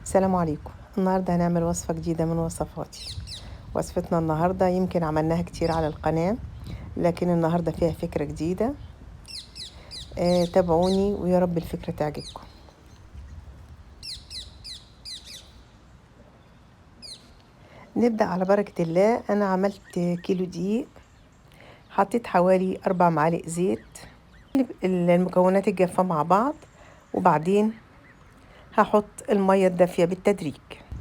السلام عليكم. النهاردة هنعمل وصفة جديدة من وصفاتي. وصفتنا النهاردة يمكن عملناها كتير على القناة، لكن النهاردة فيها فكرة جديدة. تابعوني ويا رب الفكرة تعجبكم. نبدأ على بركة الله. أنا عملت كيلو دقيق، حطيت حوالي 4 معالق زيت، المكونات الجافة مع بعض، وبعدين هحط المية الدافية بالتدريج،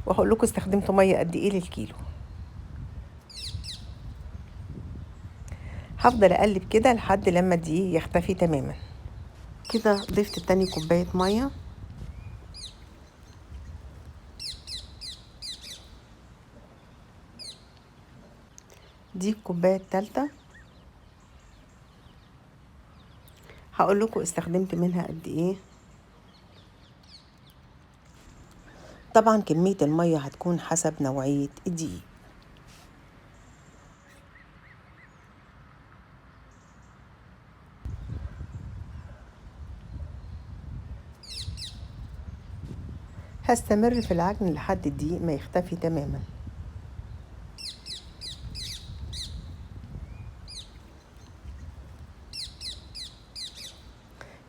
وهقول لكم استخدمت مية قد ايه للكيلو. هفضل اقلب كده لحد لما الدقيق يختفي تماما. كده ضفت تاني كوباية مية، دي الكوباية التالتة. هقول لكم استخدمت منها قد ايه. طبعا كمية المية هتكون حسب نوعية الدقيق. هستمر في العجن لحد الدقيق ما يختفي تماما.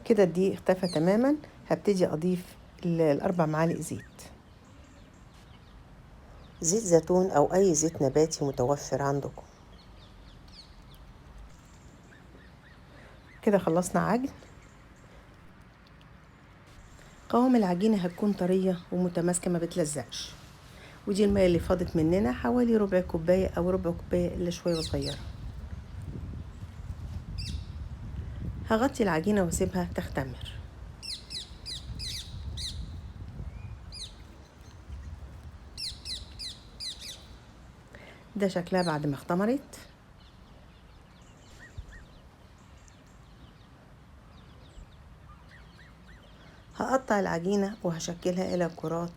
كده الدقيق اختفى تماما. هبتدي اضيف ال4 معالق زيت، زيت زيتون او اي زيت نباتي متوفر عندكم. كده خلصنا عجن. قوام العجينة هتكون طرية ومتماسكة ما بتلزقش. ودي المية اللي فاضت مننا حوالي ربع كوباية او ربع كوباية الا شوية صغيرة. هغطي العجينة واسيبها تختمر. ده شكلها بعد ما اختمرت. هقطع العجينة وهشكلها إلى كرات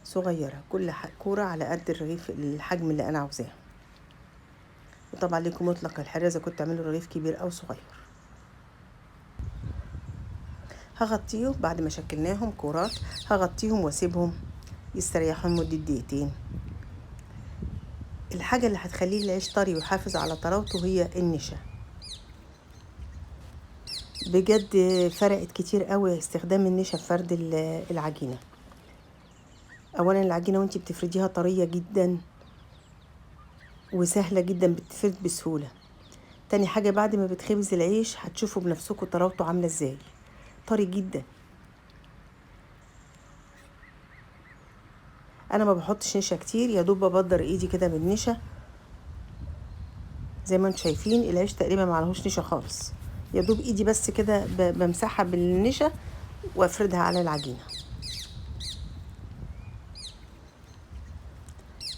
صغيرة، كل كرة على قد الرغيف الحجم اللي أنا عاوزاه. وطبعا ليكم مطلق الحرية إذا كنت تعملوا رغيف كبير أو صغير. هغطيهم بعد ما شكلناهم كرات، هغطيهم واسيبهم يستريحوا لمدة دقيقتين. الحاجة اللي هتخليه العيش طري ويحافظ على طراوته هي النشا. بجد فرقت كتير قوي استخدام النشا في فرد العجينة. اولا العجينة وانتي بتفرديها طرية جدا وسهلة جدا، بتفرد بسهولة. تاني حاجة بعد ما بتخبز العيش هتشوفوا بنفسكم طراوته عاملة ازاي، طري جدا. انا ما بحطش نشا كتير، يا دوب ببدر ايدي كده بالنشا. زي ما انتم شايفين العيش تقريبا ما عليهوش نشا خالص، يا دوب ايدي بس كده بمسحها بالنشا وافردها على العجينه.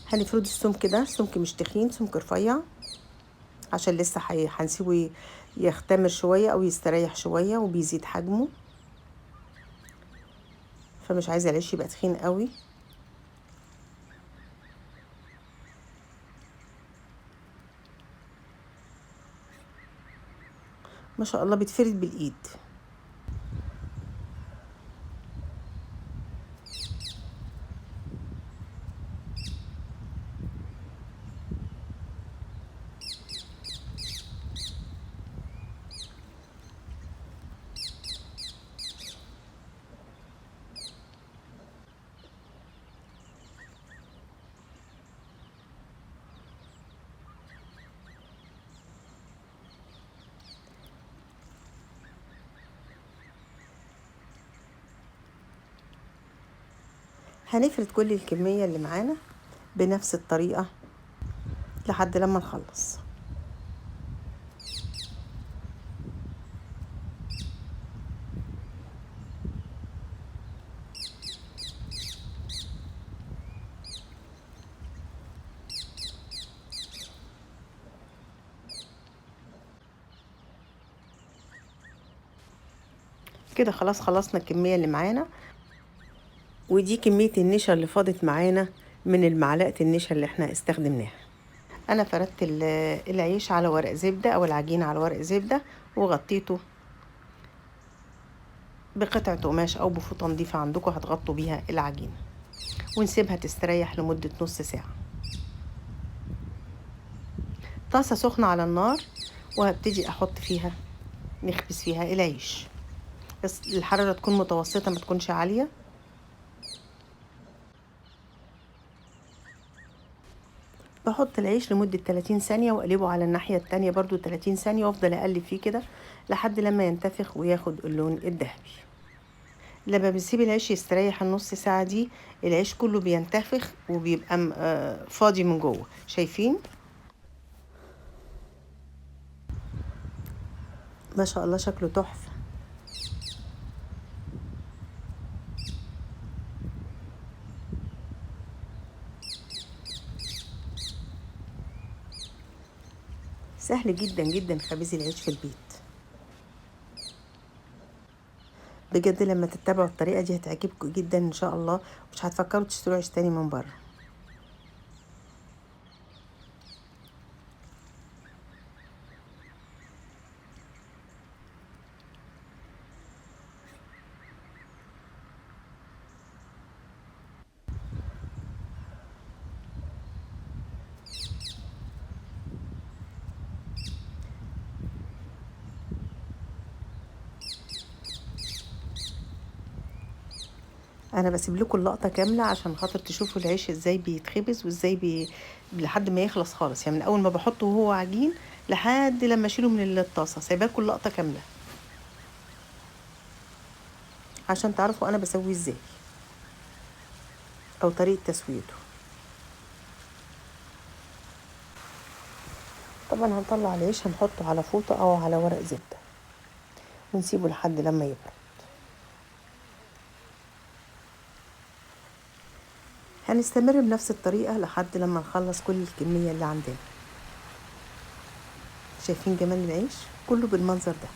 هنفرد السمك ده، سمك مش تخين، سمك رفيع، عشان لسه هنسيبه يختمر شويه او يستريح شويه وبيزيد حجمه، فمش عايزه العيش يبقى تخين قوي. ما شاء الله بتفرد بالايد. هنفرد كل الكمية اللي معانا بنفس الطريقة لحد لما نخلص. كده خلاص خلصنا الكمية اللي معانا، ودي كمية النشا اللي فاضت معانا من المعلقة النشا اللي احنا استخدمناها. انا فردت العيش على ورق زبدة او العجينة على ورق زبدة، وغطيته بقطعة قماش او بفوطة نظيفة عندكم هتغطوا بيها العجينة. ونسيبها تستريح لمدة نص ساعة. طاسة سخنة على النار، وهبتدي احط فيها، نخبز فيها العيش. بس الحرارة تكون متوسطة، ما تكونش عالية. بحط العيش لمدة 30 ثانية واقلبه على الناحية التانية برضو 30 ثانية، وافضل اقلب فيه كده لحد لما ينتفخ وياخد اللون الذهبي. لما بنسيب العيش يستريح النص ساعة دي، العيش كله بينتفخ وبيبقى فاضي من جوه. شايفين؟ ما شاء الله شكله تحفة. سهل جدا جدا خبيز العيش في البيت. بجد لما تتبعوا الطريقة دي هتعجبكم جدا ان شاء الله، مش هتفكروا تشتروا عيش تاني من بره. انا بسيب لكم اللقطة كاملة عشان خاطر تشوفوا العيش ازاي بيتخبز وازاي لحد ما يخلص خالص، يعني من اول ما بحطه وهو عجين لحد لما اشيله من الطاسه. سايبه لكم اللقطة كاملة عشان تعرفوا انا بسويه ازاي او طريقه تسويته. طبعا هنطلع العيش هنحطه على فوطه او على ورق زبدة ونسيبه لحد لما يبرد. هنستمر بنفس الطريقة لحد لما نخلص كل الكمية اللي عندنا. شايفين جمال العيش كله بالمنظر ده؟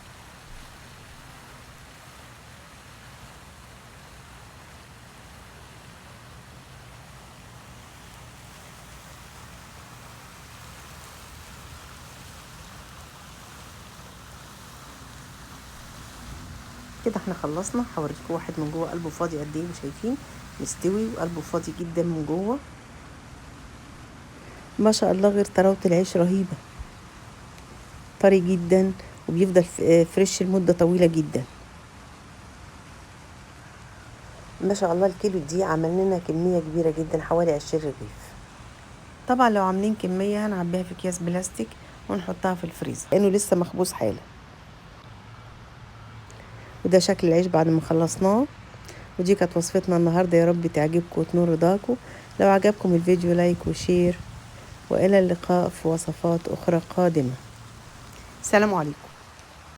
كده احنا خلصنا. هوريكم واحد من جوه قلبه فاضي قد ايه، وشايفين مستوي وقلبه فاضي جدا من جوه ما شاء الله. غير طراوه العيش رهيبة، طري جدا وبيفضل فريش لمدة طويلة جدا ما شاء الله. الكيلو دي عملنا لنا كمية كبيرة جدا، حوالي 20 رغيف. طبعا لو عاملين كمية هنعبيها في اكياس بلاستيك ونحطها في الفريزر لانه لسه مخبوز حالا. وده شكل العيش بعد ما خلصناه. ودي كانت وصفتنا النهارده، يا رب تعجبكم وتنور رضاكم. لو عجبكم الفيديو like و share، والى اللقاء في وصفات اخرى قادمة. سلام عليكم.